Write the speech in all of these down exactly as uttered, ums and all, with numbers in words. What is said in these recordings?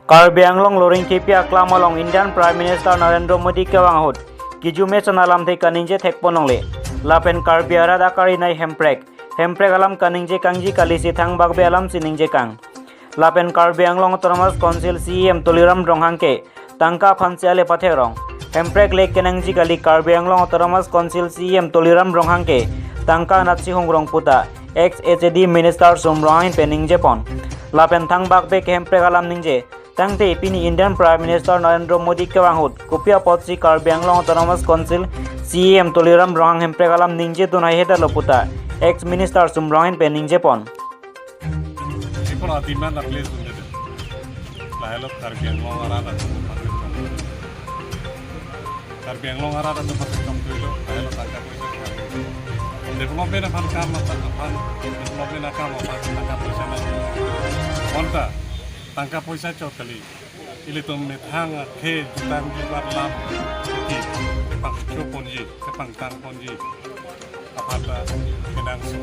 Karbi Anglong Loringthepi aklam along Indian Prime Minister Narendra Modi kevang ahut kejume son alamthe kaningje thekpon longle. Lapen Karbi arat akarinai hemprek, hemprek alam kaningje kangji kali si thangbak be alam si ningje kang. Lapen Karbi Anglong Autonomous Council C E M Tuliram Ronghang ke tangka aphan si ale pathekrong. Hemprek le kenangji kali, Karbi Anglong Autonomous Council C E M Tuliram Ronghang ke tangka anat si hungrong puta ex H A D Minister Sum Ronghang ahin pen ningjepon. Lapen thangbak be ke hemprek alam ningje tangte pini Indian Prime Minister Narendra Modi kevang ahut kopi apotsi Karbi Anglong Autonomous Council C E M Tuliram Ronghang hemprek alam ningjedun haihedetlo puta ex Minister Sum Ronghang ahin pen ningjepon. Ipor atiman a place unde. Lahelo Karbi Anglong arat atum aphan. Karbi Anglong arat atum aphan kam tuilo, lahelo tangka poisa. Development aphan kam aphan, aphan, development akam aphan tangka poisa na. Bonta tangka poisa chot kali. Ilitum methang akhei jutang jubat lam ki kepangchoponji, kepangtangponji aphan ta kenangso.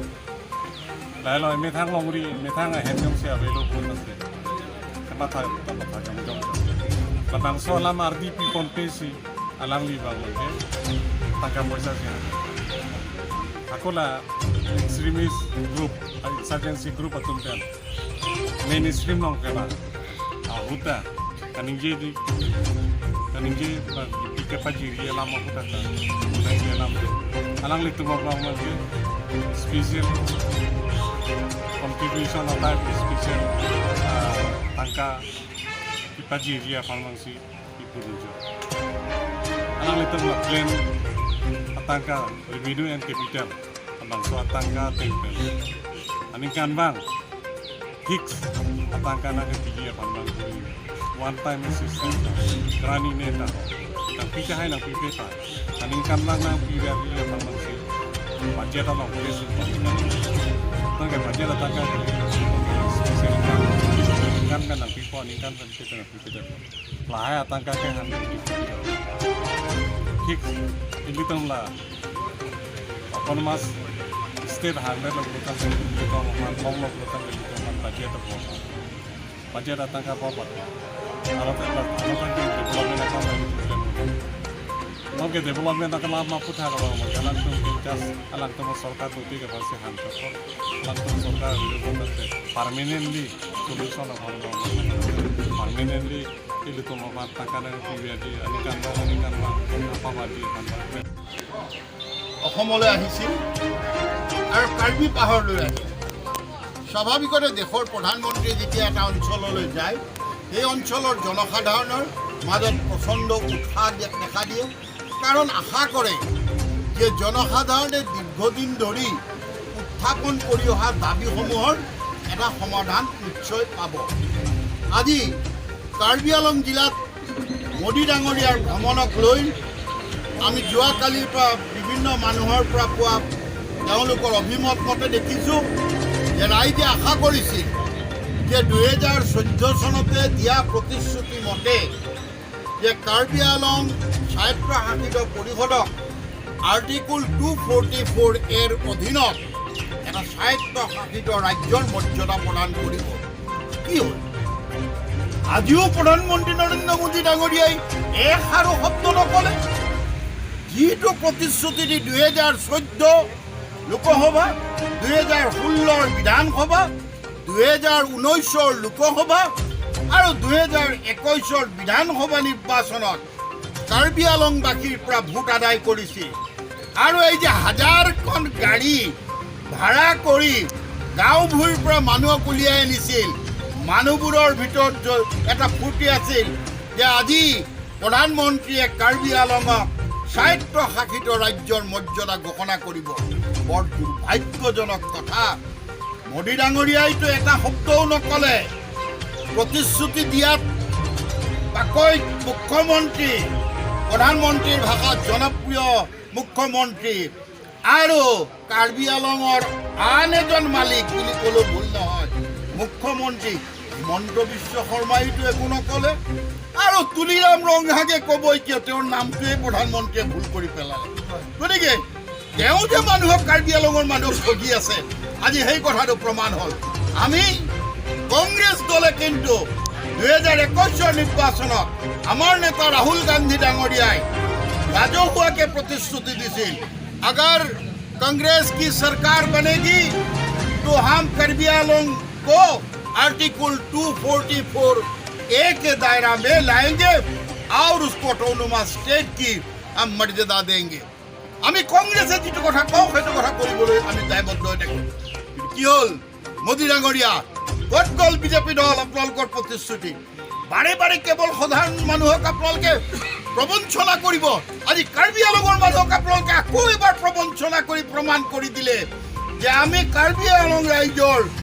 Lahelo methang longri, methang ahem jongsi avelo pon nase. Kematha, kematha jong jong. Labangso alam ardi piponpe si alangli bang longke tangka poisa si. Ako la extremist group, insurgency group atum pen mainstream along kena. Ahut ta kaningje di, kaningje ba ipi kepajiri alam ahut ta. Kaningje alam. Alanglitum abang mangke special contribution atau special, ah, tangka kepajiri aphan mangsi ipudunjo. Alanglitum la plan atangka revenue and capital, labangso atangka ateng pen aningkan bang fix atangka nangkepiji aphan bang kuri one time assistance, grant ne ta, nangpi tahai nangpipe ta, aningkan bang nangpi aphan bangsi budget along place aphan. Tangka budget atangka special kan kan nangpipo, aningkan pen kita nangpipo. Lahai atangka ke hundred fifty. Fix. Ilitum la autonomous state hundred lo pulote, ilitum aphan long lo pulote, ilitum aphan budget apo. Budget atangka apo pat. Aro tangka, aro tangka development akam lo ilitum. Nonke development akam ma puthak lo, alangtum ke just, alangtum sorkar tuti ke pasi han chokor. Alangtum sorkar ilitum permanently solution aphan lo. Permanently ilitum aphan tangka nangpipe di, aningkan bang, aningkan bang, apa badi aphan bang. অসমলৈ আহিছিল আৰু কাৰ্বি পাহাৰলৈ আহিছিল। স্বাভাৱিকতে দেশৰ প্ৰধানমন্ত্ৰীয়ে যেতিয়া এটা অঞ্চললৈ যায়, সেই অঞ্চলৰ জনসাধাৰণৰ মাজত প্ৰচণ্ড উৎসাহ দে-, দেখা দিয়ে। কাৰণ আশা কৰে যে জনসাধাৰণে দীৰ্ঘদিন ধৰি উত্থাপন কৰি অহা দাবীসমূহৰ এটা সমাধান নিশ্চয় পাব। আজি কাৰ্বি আংলং জিলাত মোদী ডাঙৰীয়াৰ ভ্ৰমণক লৈ আমি যোৱাকালিৰ পৰা বিভিন্ন মানুহৰ পৰা পোৱা তেওঁলোকৰ অভিমত মতে দেখিছো যে ৰাইজে আশা কৰিছিল যে দুহেজাৰ চৈধ্য চনতে দিয়া প্ৰতিশ্ৰুতি মতে যে কাৰ্বি আংলং স্বায়ত্তশাসিত পৰিষদক আৰ্টিকল টু ফৰ্টি ফ'ৰ এৰ অধীনত এটা স্বায়ত্তশাসিত ৰাজ্যৰ মৰ্যাদা প্ৰদান কৰিব। কি হ'ল? আজিও প্ৰধানমন্ত্ৰী নৰেন্দ্ৰ মোদী ডাঙৰীয়াই এষাৰো শব্দ নকলে। যিটো প্ৰতিশ্ৰুতি দি দুহেজাৰ চৈধ্য লোকসভা, দুহেজাৰ ষোল্লৰ বিধানসভা, দুহেজাৰ ঊনৈশৰ লোকসভা আৰু দুহেজাৰ একৈশৰ বিধানসভা নিৰ্বাচনত কাৰ্বি আংলংবাসীৰ পৰা ভোট আদায় কৰিছিল আৰু এই যে হাজাৰখন গাড়ী ভাড়া কৰি গাঁওভূঁইৰ পৰা মানুহক উলিয়াই আনিছিল, মানুহবোৰৰ ভিতৰত য-, এটা ফূৰ্তি আছিল যে আজি প্ৰধানমন্ত্ৰীয়ে কাৰ্বি আংলঙক স্বায়ত্তশাসিত ৰাজ্যৰ মৰ্যাদা ঘোষণা কৰিব। বৰ দুৰ্ভাগ্যজনক কথা। মোদী ডাঙৰীয়াইতো এটা শব্দও নকলে। প্ৰতিশ্ৰুতি দিয়াত পাকৈত মুখ্যমন্ত্ৰী, প্ৰধানমন্ত্ৰীৰ ভাষাত জনপ্ৰিয় মুখ্যমন্ত্ৰী আৰু কাৰ্বি আংলঙৰ আন এজন মালিক বুলি ক'লেও ভুল নহয়, মুখ্যমন্ত্ৰী হিমন্ত বিশ্ব শৰ্মাইতো একো নকলে। আৰু তুলিৰাম ৰংহাঙে ক'বই কিয়, তেওঁৰ নামটোৱে প্ৰধানমন্ত্ৰীয়ে ভুল কৰি পেলালে। গতিকে তেওঁ যে মানুহক, কাৰ্বি আংলঙৰ মানুহক ঠগি আছে, আজি সেই কথাটো প্ৰমাণ হ'ল। আমি কংগ্ৰেছ দলে কিন্তু দুহেজাৰ একৈশৰ নিৰ্বাচনত আমাৰ নেতা ৰাহুল গান্ধী ডাঙৰীয়াই ৰাজহুৱাকৈ প্ৰতিশ্ৰুতি দিছিল, "अगर कांग्रेस की सरकार बनेगी तो हम कार्बी आंगलोंग को आर्टिकल टू फोर्टी फोर ए के दायरा में लाएंगे और उसको ऑटोनोमस स्टेट की हम मर्यादा देंगे।" আমি কংগ্ৰেছে যিটো কথা কওঁ, সেইটো কথা কৰিবলৈ আমি দায়বদ্ধ হৈ থাকোঁ। কিন্তু কি হ'ল, মোদী ডাঙৰীয়া, ক'ত গ'ল বিজেপি দল? আপোনালোকৰ প্ৰতিশ্ৰুতি বাৰে বাৰে কেৱল সাধাৰণ মানুহক আপোনালোকে প্ৰবঞ্চনা কৰিব। আজি কাৰ্বি আংলঙৰ মানুহক আপোনালোকে আকৌ এবাৰ প্ৰবঞ্চনা কৰি প্ৰমাণ কৰি দিলে যে আমি কাৰ্বি আংলং ৰাইজৰ